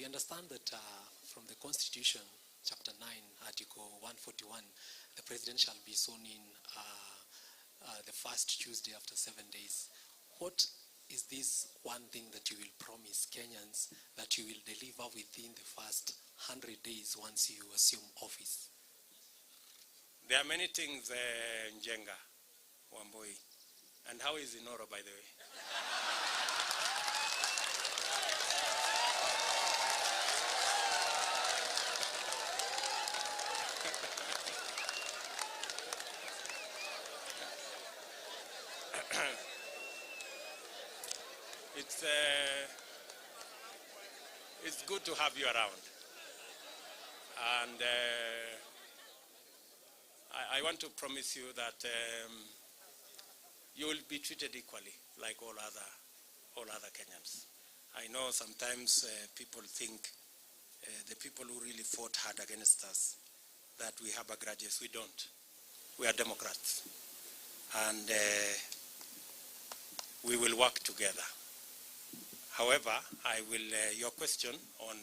We understand that from the Constitution, Chapter 9, Article 141, the President shall be sworn in the first Tuesday after 7 days. What is this one thing that you will promise Kenyans that you will deliver within the first 100 days once you assume office? There are many things, Njenga, Wambui. And how is Inoro, by the way? It's good to have you around. And I want to promise you that you will be treated equally like all other Kenyans. I know sometimes people think the people who really fought hard against us, that we have a grudges. We don't. We are Democrats. And we will work together. However, I will, your question on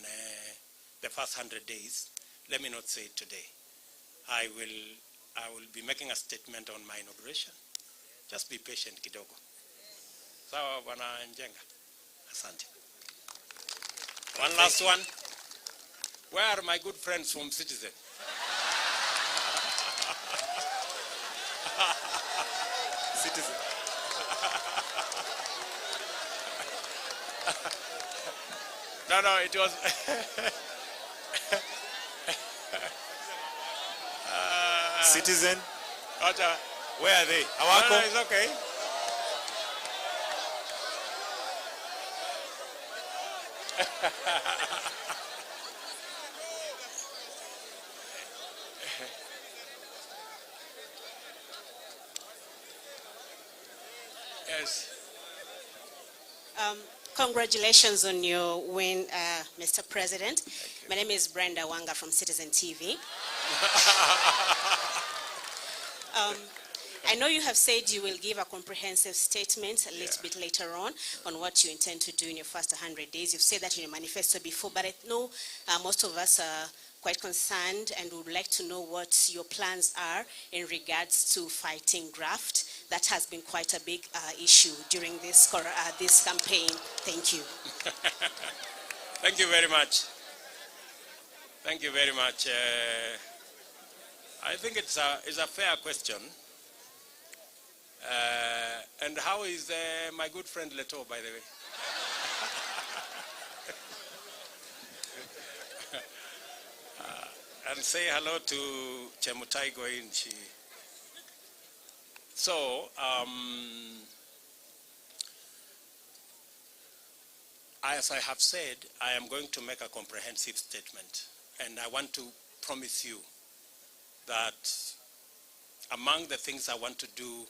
the first 100 days, let me not say it today. I will be making a statement on my inauguration. Just be patient, kidogo. Sawa, Bwana Njenga. Asante. One last one. Where are my good friends from Citizen? Citizen. No, it was... Citizen. Ocha. Where are they? Awako? No, it's okay. Yes. Congratulations on your win, Mr. President. My name is Brenda Wanga from Citizen TV. I know you have said you will give a comprehensive statement a little bit later on what you intend to do in your first 100 days. You've said that in your manifesto before, but I know most of us are quite concerned and would like to know what your plans are in regards to fighting graft. That has been quite a big issue during this campaign. Thank you. Thank you very much. Thank you very much. I think it's a fair question. And how is my good friend Leto, by the way? And say hello to Chemutai Goinchi. So, as I have said, I am going to make a comprehensive statement. And I want to promise you that among the things I want to do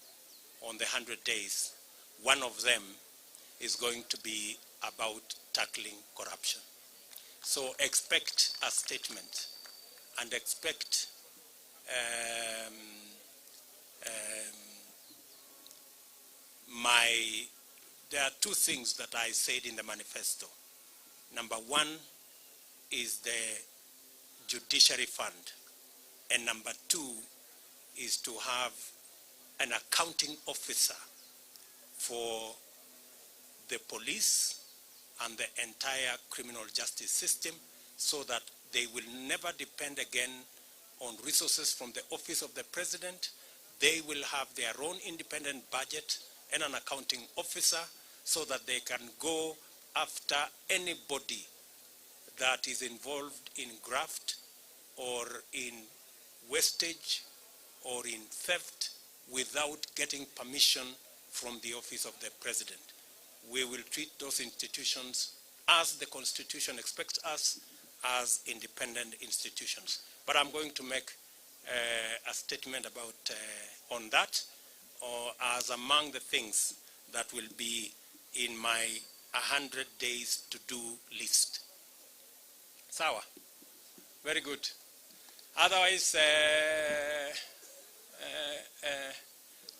on the 100 days, one of them is going to be about tackling corruption. So expect a statement and expect there are two things that I said in the manifesto. Number one is the judiciary fund. And number two is to have an accounting officer for the police and the entire criminal justice system so that they will never depend again on resources from the office of the president. They will have their own independent budget and an accounting officer so that they can go after anybody that is involved in graft or in wastage or in theft without getting permission from the office of the president. We will treat those institutions as the Constitution expects us, as independent institutions. But I'm going to make a statement about on that, or as among the things that will be in my 100 days to do list. Sawa. Very good. Otherwise,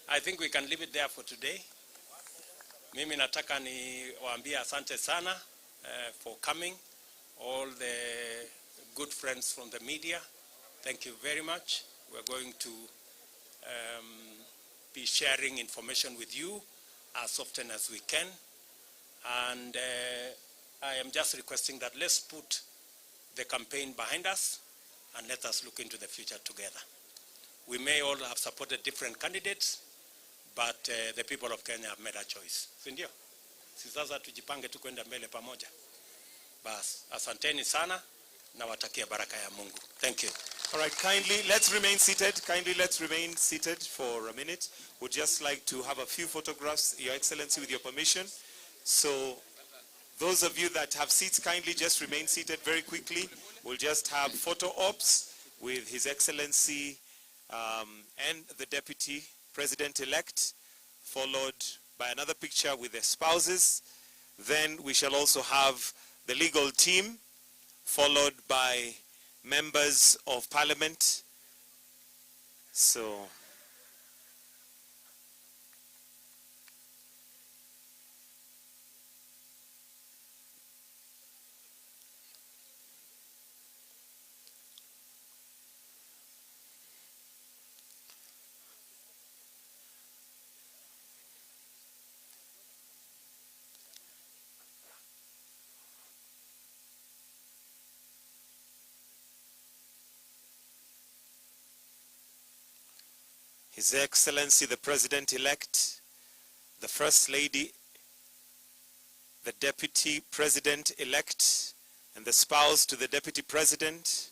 I think we can leave it there for today. Mimi nataka ni waambie asante sana for coming. All the good friends from the media, thank you very much. We're going to be sharing information with you as often as we can. And I am just requesting that let's put the campaign behind us and let us look into the future together. We may all have supported different candidates, but the people of Kenya have made a choice. Si ndio? Si sasa tujipange tu kwenda mbele pamoja. Bas, asanteni sana nawatakia baraka ya Mungu. Thank you. All right, kindly let's remain seated. Kindly let's remain seated for a minute. We'd just like to have a few photographs, Your Excellency, with your permission. So those of you that have seats, kindly just remain seated very quickly. We'll just have photo ops with His Excellency and the Deputy President-elect, followed by another picture with their spouses. Then we shall also have the legal team, followed by members of parliament. So His Excellency the President-elect, the First Lady, the Deputy President-elect, and the spouse to the Deputy President.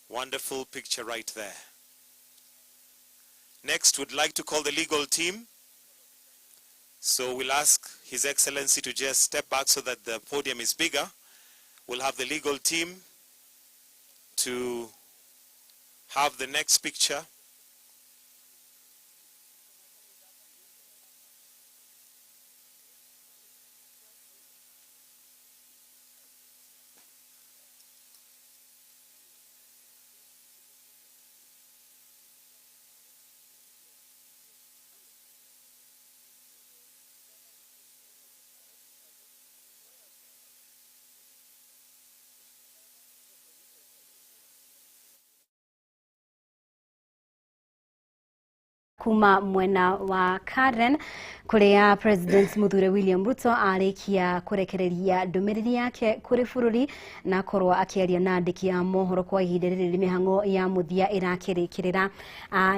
Wonderful picture right there. Next, we'd like to call the legal team. So we'll ask His Excellency to just step back so that the podium is bigger. We'll have the legal team to have the next picture. Kuma mwena wa Karen kuria President Muthure William Ruto arikia kurekereria ndumiriri yake kuri bururi na korwo akiaria na andiki a mohoro kwa ihinda riri mihango ya muthia irakirikirira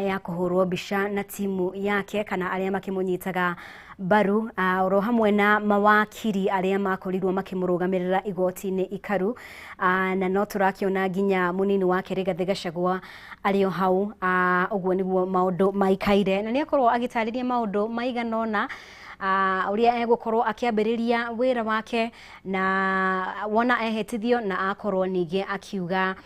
ya kuhurwo mbica na timu yake kana aria makimunyitaga mbaru, oro hamwe na mawakiri aria makorirwo makimurugamirira igoti-ini ikaru, na no turakiona nginya munini wake Rigathi Gachagua ari o hau. Uguo niguo maundu maikaire na niakorwo agitariria maundu maigana ona uria egukorwo akiambiriria wira wake na wona ehitithio na akorwo ningi akiuga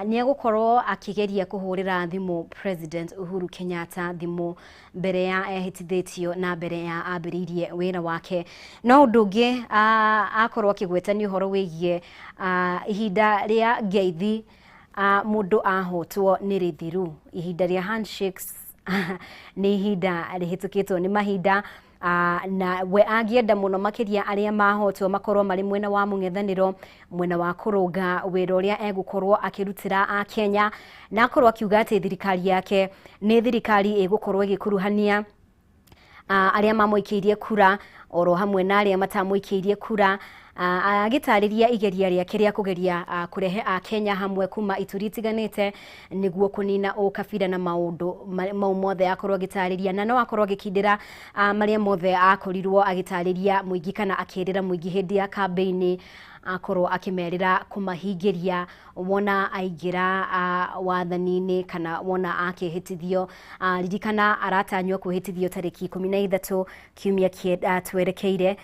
ni egukorwo akigeria kuhurira thimu President Uhuru Kenyatta thimu mbere ya ehitithitio na mbere ya ambiririe wira wake. No undu ungi akorwo akigweta ni uhoro wigie ihinda ria ngeithi mundu ahotwo ni rithiru, ihinda ria handshakes ni ihinda rihitukitwo ni mahinda, na we angienda muno makiria aria mahotwo makorwo mari mwena wa mung'ethaniro, mwena wa kurunga wira uria egukorwo akirutira a Kenya, na akorwo akiuga ati thirikari yake ni thirikari igukorwo igikuruhania aria mamuikeirie kura oro hamwe na aria matamuikeirie kura, agitariria igeria riake ria kugeria kurehe a Kenya hamwe kuma ituri itiganite niguo kunina ukabira na maundu mau mothe akorwo agitariria, na no akorwo agikindira maria mothe akorirwo agitariria muingi kana akirira muingi hindi ya campaign, akorwo akimerira kumahingiria wona aingira wathani-ini kana wona akihitithio. Ririkana aratanywo kwihitithio tariki 13 kiumia twerekeire,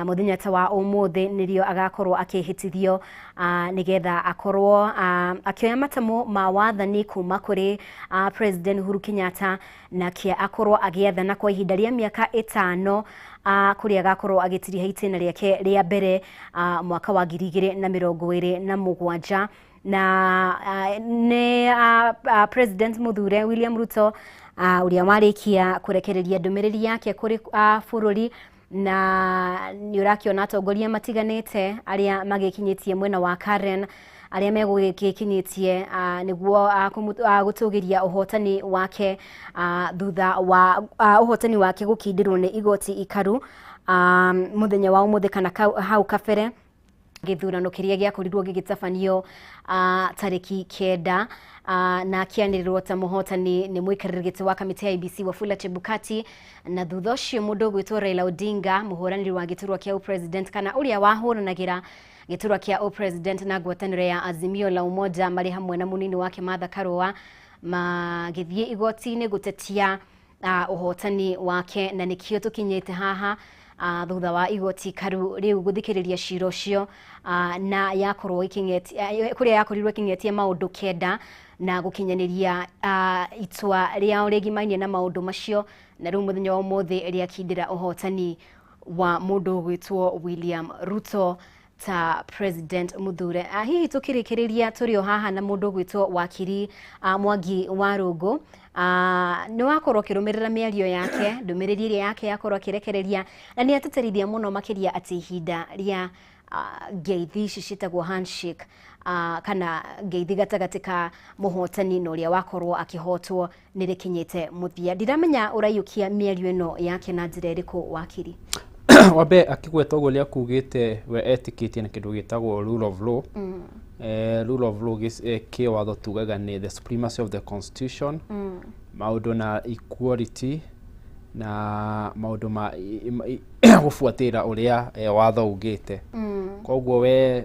muthenya ta wa umuthi nirio agakorwo akihitithio nigetha akorwo akioya matamo ma wathani kuma kuri President Uhuru Kenyatta, na kia akorwo agiathana kwa ihinda ria miaka 5 kuria agakorwo agitiriha itena riake ria mbere mwaka wa 2027. Na ni President Muthure William Ruto uria warikia kurekereria ndumiriri yake kuri bururi Na nĩ ũrakĩona atongoria matiganĩte arĩa magĩkinyĩtie mwena wa Karen, arĩa megũgĩkinyĩtie nĩguo gũtũgĩria ũhotani wake thutha wa ũhotani wake gũkindĩrwo nĩ igoti ikaru mũthenya wa ũmũthĩ kana hau kabere gĩthurano kĩrĩa gĩakorirwo gĩgĩtabanio tarĩki 9, na akĩanĩrĩrwo ta mũhotani nĩ mũikarĩri gĩtĩ wa kamĩtĩ ya IEBC Wafula Chebukati. Na thutha ũcio mũndũ ũgwĩtwo Raila Odinga, mũhũranĩri wa gĩturwa kĩa president kana ũrĩa wahũranagĩra gĩturwa kĩa president na ngwatanĩro ya Azimio la Umoja, marĩ hamwe na mũnini wake Martha Karua, magĩthiĩ igoti-inĩ gũtetia ũhotani wake. Na nĩkĩo tũkinyĩte haha thutha wa igoti karu rĩu gũthikĩrĩria cira ũcio, na yakorwo ĩkĩng'etia kũrĩa yakorirwo ĩkĩng'etia maũndũ 9 na gũkinyanĩria itua rĩao rĩgimainie na maũndũ macio. Na rĩu mũthenya wa ũmũthĩ rĩakindĩra ũhotani wa mũndũ ũgwĩtwo William Ruto ta president muthure. Hihi tukirikiria turi o haha na mundu gwitwo wakiri Mwangi wa Rũngũ, nĩ wakorwo ũkĩrũmĩrĩra mĩario yake, ndũmĩrĩri ĩrĩa yake yakorwo akĩrekereria, na nĩ atĩtĩrithia mũno makĩria atĩ ihinda rĩa ngeithi ici ciĩtagwo handshake kana ngeithi gatagatĩ ka mũhotani na ũrĩa wakorwo akĩhotwo nĩ rĩkinyĩte mũthia. Ndiramenya ũraiyũkia mĩario ĩno yake na njĩra ĩrĩkũ, wakiri? Wambe akĩgweta ũguo nĩ akugĩte we etĩkĩtie na kĩndũ gĩtagwo rule of law. Rule of law kĩwatho tugaga nĩ the supremacy of the constitution, maũndũ na equality na maũndũ ma gũbuatĩrĩra ũrĩa watho ugĩte. Koguo we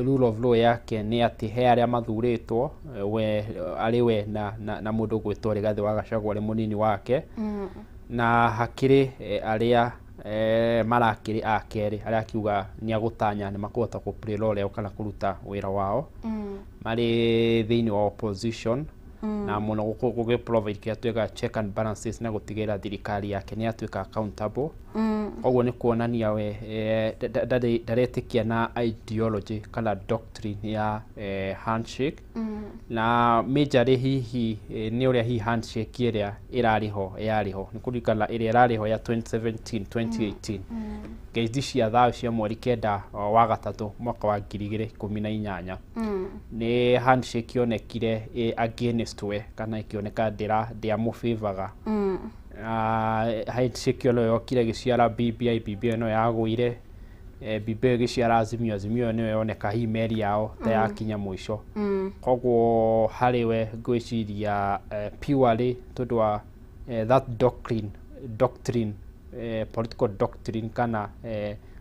rule of law yake nĩ atĩ he arĩa mathurĩtwo, we arĩ we na mũndũ ũgwĩtwo Rigathĩ wa Gachagua arĩ mũnini wake, na hakĩrĩ arĩa marakĩrĩ a kerĩ, arĩa akiuga nĩ agũtanya nĩ makũhota kũ play role yao kana kũruta wĩra wao marĩ thĩinĩ wa opposition, na mũno gũgĩ provide kĩrĩa twĩkaga check and balances na gũtigĩrĩra thirikari yake nĩ yatuĩka accountable. Koguo nĩ kuonania we ndaretĩkia na ideology kana doctrine ya handshake, na majorly hihi nĩ ũrĩa hihi handshake ĩrĩa ĩrarĩ ho yarĩ ho. Nĩ kũririkana ĩrĩa ĩrarĩ ho ya 2017 2018, ngeithi cia thayũ cia mweri 9 wa gatatũ mwaka wa 2018, nĩ handshake yonekire against we kana ĩkĩoneka ndĩamũbĩvaga. Handshake ĩyo yokire ĩgĩciara BBI, BBI ĩno yagũire, BBI ĩgĩciara Azimio, Azimio nĩyo yoneka hihi meri yao ta yakinya mũico. Koguo harĩ we ngwĩciria purely tondũ wa that doctrine, political doctrine kana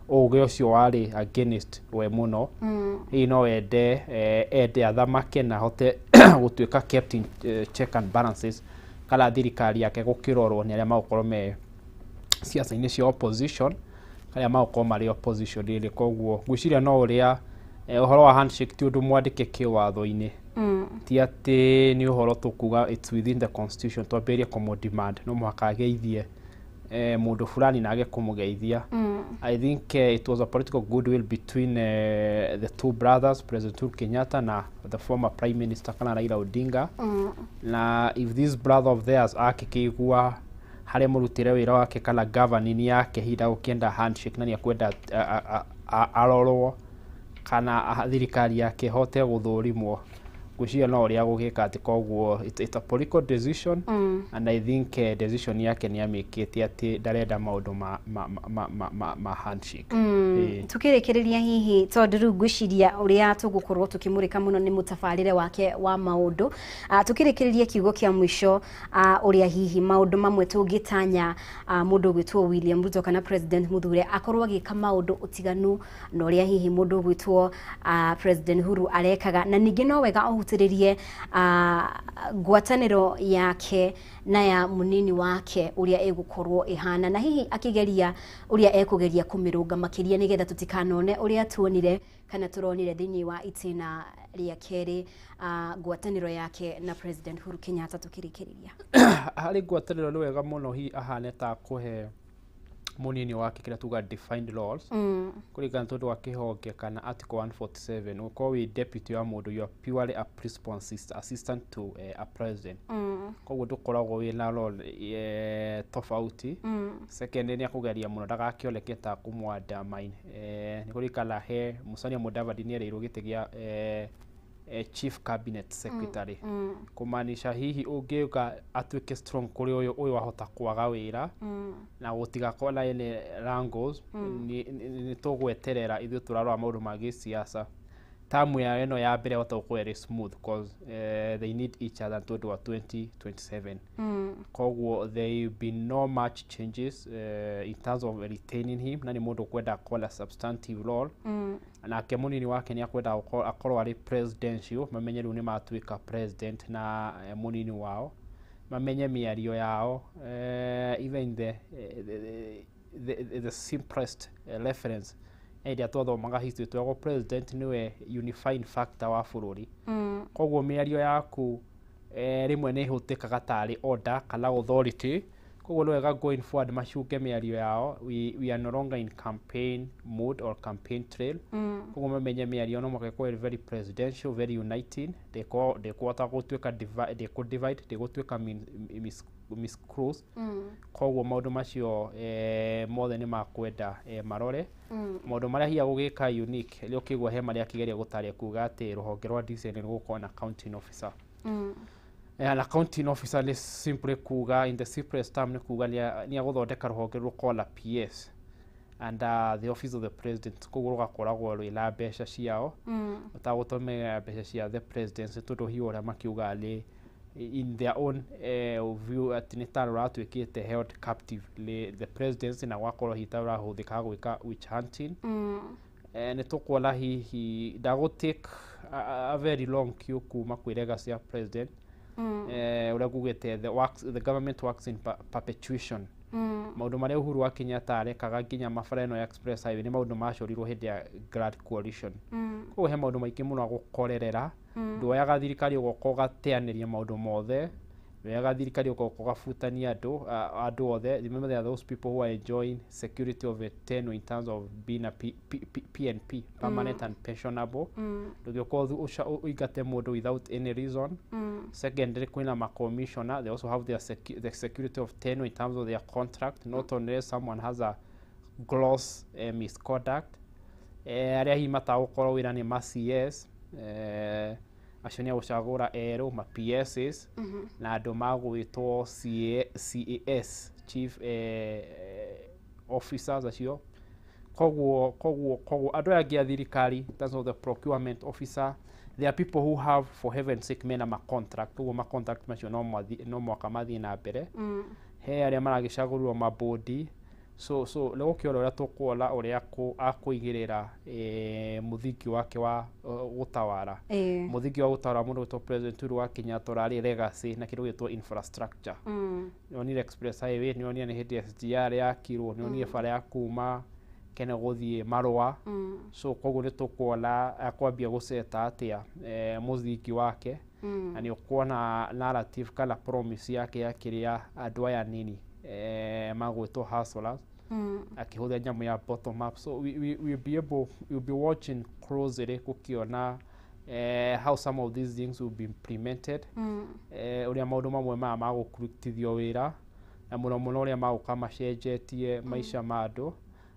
ũgĩ ũcio warĩ against we mũno, hihi no ende ende athamake na ahote gũtuĩka captain check and balances kana thirikari yake gũkĩrorwo nĩ arĩa magũkorwo me ciaca-inĩ cia opposition, arĩa magũkorwo marĩ opposition rĩrĩ. Koguo ngwĩciria no ũrĩa ũhoro wa handshake ti ũndũ mwandĩke kĩwatho-inĩ, ti atĩ nĩ ũhoro tũkuga it's within the constitution twambĩrĩrie kũmũ demand no mũhaka ageithie mũndũ fulani na age kũmũgeithia. I think it was a political goodwill between the two brothers, President Uhuru Kenyatta na the former Prime Minister kana Raila Odinga. Na if this brother of theirs akĩkĩigua harĩa mũrutĩre wĩra wake kana governing yake hinda gũkĩenda handshake na nĩakwenda arorwo kana thirikari yake ĩhote gũthũrimwo, ngwĩciria no ũrĩa gũgĩka atĩ. Koguo it's a political decision, and I think decision yake nĩ amĩkĩte atĩ ndarenda maũndũ ma handshake. Ĩĩ. Tukĩrĩkĩrĩria hihi, tondũ rĩu ngwĩciria ũrĩa tũgũkorwo tũkĩmũrĩka mũno nĩ mũtabarĩre wake wa maũndũ, tukĩrĩkĩrĩria kiugo kĩa mũico, ũrĩa hihi maũndũ mamwe tũngĩtanya mũndũ ũgwĩtwo William Ruto kana President Muthure akorwo agĩka maũndũ ũtiganu na ũrĩa hihi mũndũ ũgwĩtwo President Uhuru arekaga, na ningĩ no wega ũhutĩrĩrie ngwatanĩro yake na ya mũnini wake ũrĩa ĩgũkorwo ĩhana, na hihi akĩgeria ũrĩa ekũgeria kũmĩrũnga makĩria nĩgetha tũtikanone ũrĩa tuonire kana tũronire thĩinĩ wa itĩna rĩa kerĩ, ngwatanĩro yake na President Uhuru Kenyatta, tukĩrĩkĩrĩria. Harĩ ngwatanĩro nĩ wega mũno hihi ahane ta kũhe Mũnini wake kĩrĩa tuga defined roles kũringana tondũ wa kĩhonge kana article 147, ũkorwo wĩ deputy wa mũndũ, you are purely a principal assistant to a president. Koguo ndũkoragwo wĩna role tofauti. Second, nĩ akũgeria mũno ndagakĩoneke ta kũmũ-undermine. Nĩ kũririkana he Musalia Mudavadi nĩ erĩirwo gĩtĩ gĩa chief cabinet secretary, kũmaanisha hihi ũngĩũka atuĩke strong kũrĩ ũyũ, ũyũ wahota kwaga wĩra na gũtigakorwo na any wrangles. Nĩ tũgweterera ithuĩ tũrarora maũndũ ma gĩsiasa. Tamu yao ĩno ya mbere yahota gũkorwo ĩrĩ smooth cause they need each other tondũ wa 2027. Koguo there will be no much changes in terms of retaining him, na nĩ mũndũ ũkwenda akorwo na substantive role. Nake mũnini wake nĩ akwenda akorwo arĩ presidential, mamenye rĩu nĩ matuĩka president na mũnini wao, mamenye mĩario yao, even the simplest reference ĩrĩa twathomaga history, twagwo president nĩwe unifying factor wa bũrũri. Koguo mĩario yaku rĩmwe nĩ ĩhũthĩkaga tarĩ order kana authority. Koguo nĩ wega going forward macunge mĩario yao. We are no longer in campaign mode or campaign trail. Koguo mamenye mĩario no mũhaka ĩkorwo ĩrĩ very presidential, very uniting, ndĩkũhota gũtuĩka ndĩkũ divide, ndĩgũtuĩka miscross. Koguo maũndũ macio mothe nĩ makwenda marore maũndũ marĩa hihi agũgĩka unique. Rĩo ũkĩigua he marĩa akĩgeria gũtarĩa kuga atĩ rũhonge rwa DCI nĩ rũgũkorwo na accounting officer. An accounting officer nĩ simply kuga, in the simplest term, nĩ kuga nĩ agũthondeka rũhonge rũkorwo na PS and the office of the president. Koguo rũgakoragwo rwĩna mbeca ciao, ũtagũtũmĩra mbeca cia the presidency, tondũ hihi ũrĩa makiuga nĩ in their own view atĩ nĩ ta rũratuĩkĩte held captive nĩ the presidency na gwakorwo hihi ta rũrahũthĩka gwĩka witch hunting. Nĩ tũkuona hihi ndagũ take a very long queue kuma kwĩ legacy ya president. Ũrĩa ngugĩte, the government works in perpetuation. Maũndũ marĩa Uhuru wa Kenyatta arekaga nginya mabara ĩno ya express highway nĩ maũndũ macorirwo hĩndĩ ya Grand Coalition. Koguo he maũndũ maingĩ mũno agũkorerera. Nduoyaga thirikari ũgoka ũgateanĩria maũndũ mothe, nduoyaga thirikari ũgoka ũgabutania andũ andũ othe. Remember, there are those people who are enjoying security of a tenure in terms of being a PNP, permanent and pensionable. Ndũngĩũka ũingate mũndũ without any reason. Secondly, kwĩna ma commissioner, they also have the security of tenure in terms of their contract, not unless someone has a gross misconduct. Arĩa hihi matagũkorwo wĩra nĩ ma CS, acio nĩ agũcagũra erũ ma PSs na andũ magwĩtwo CAS, chief officers acio. Koguo andũ aya angĩ a thirikari, in terms of the procurement officer, there are people who have, for heaven's sake, mena ma contract. Koguo ma contract macio no mwaka mathiĩ na mbere. He arĩa maragĩcagũrirwo mabodi. So nĩ gũkĩora ũrĩa tũkuona ũrĩa akũigĩrĩra mũthingi wake wa gũtawara. Mũthingi wa gũtawara mũndũ gwĩtwo President Uhuru wa Kenyatta ũrarĩ legacy na kĩndũ gĩtwo infrastructure. Nĩonire express highway, nĩonire nĩ hĩndĩ SGR yakirwo, nĩonire bara ya kuma Kenya gũthiĩ Marũa. So koguo nĩ tũkuona akwambia gũceta atĩa mũthingi wake, na nĩ ũkuona narrative kana promise yake ya kĩrĩa andũ aya nini magwĩtwo hustlers, akĩhũthĩra nyamũ ya bottom up. So we'll be watching closely gũkĩona how some of these things will be implemented, ũrĩa maũndũ mamwe maya magũkũrutithio wĩra, na mũno mũno ũrĩa magũka macenjetie maica ma andũ,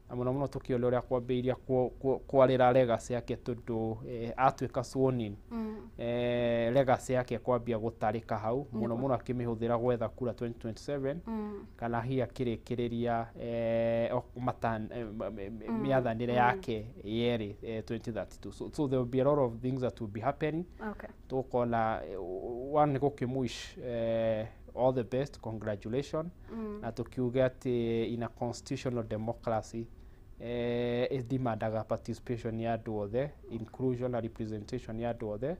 na mũno mũno tũkĩona ũrĩa kwambĩrĩria kwarĩra legacy yake, tondũ atuĩka sworn in, legacy yake kwambia gũtarĩka hau, mũno mũno akĩmĩhũthĩra gwetha kura 2027, kana hihi akĩrĩkĩrĩria mĩathanĩre yake yerĩ 2032. So there will be a lot of things that will be happening. Tũkona one nĩ gũkĩmwish all the best, congratulation, na tũkiuge atĩ in a constitutional democracy ĩdemandaga participation ya andũ othe, inclusion na representation ya andũ othe,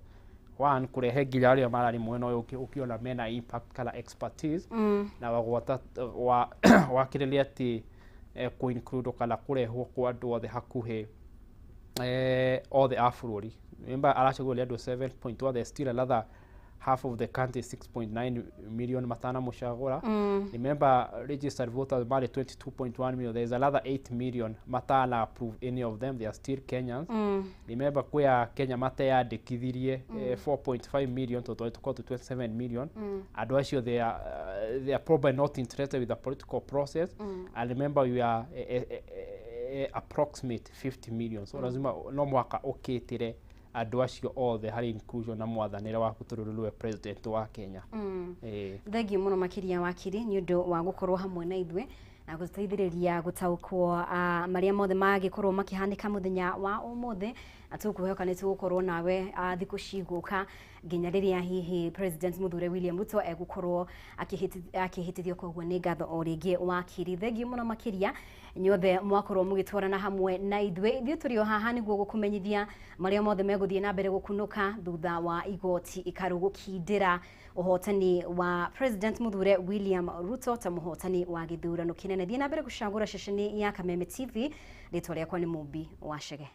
one kũrehe nginya arĩa mararĩ mwena ũyũ ũngĩ ũkĩona mena impact kana expertise, na wagwata wa wakĩrĩria atĩ kũ-include kana kũrehwo kwa andũ othe hakuhĩ othe a bũrũri. Remember, aracagũria andũ 7.1. There's still another Half of the country, 6.9 million, matanamũcagũra. Remember, registered voters marĩ 22.1 million. There is another 8 million matana approve any of them. They are still Kenyans. Remember, kwĩ a Kenya mateyandĩkithirie, 4.5 million, tondũ tũkorwo twĩ 27 million. Andũ acio, they are probably not interested with the political process. And remember, we are approximate 50 million, so lazima no mwaka ũkĩtĩre andũ acio othe harĩ inclusion na mwathanĩre waku tondũ rĩu nĩwe president wa Kenya. Ĩĩ. Thengiũ mũno makĩria, wakiri, nĩ ũndũ wa gũkorwo hamwe na ithuĩ na gũteithĩrĩria gũtaũkwo marĩa mothe magĩkorwo makĩhanĩka mũthenya wa ũmũthĩ, na tũkwĩhoka nĩ tũgũkorwo nawe thikũ cigũka nginya rĩrĩa hihi President Mũthure William Ruto egũkorwo akĩhĩtithio. Koguo nĩ ngatho o rĩngĩ, wakiri, thengiũ mũno makĩria. Inyuothe mwakorwo mũgĩtwarana hamwe na ithuĩ, ithuĩ tũrĩ o haha nĩguo gũkũmenyithia marĩa mothe megũthiĩ na mbere gũkunũka thutha wa igoti ikarũ gũkindĩra ũhotani wa President Mũthure William Ruto ta mũhotani wa gĩthurano kĩnene. Thiĩ na mbere gũcagũra ceceni ya Kameme TV. Rĩtwa rĩakwa nĩ Mũmbi wa Chege.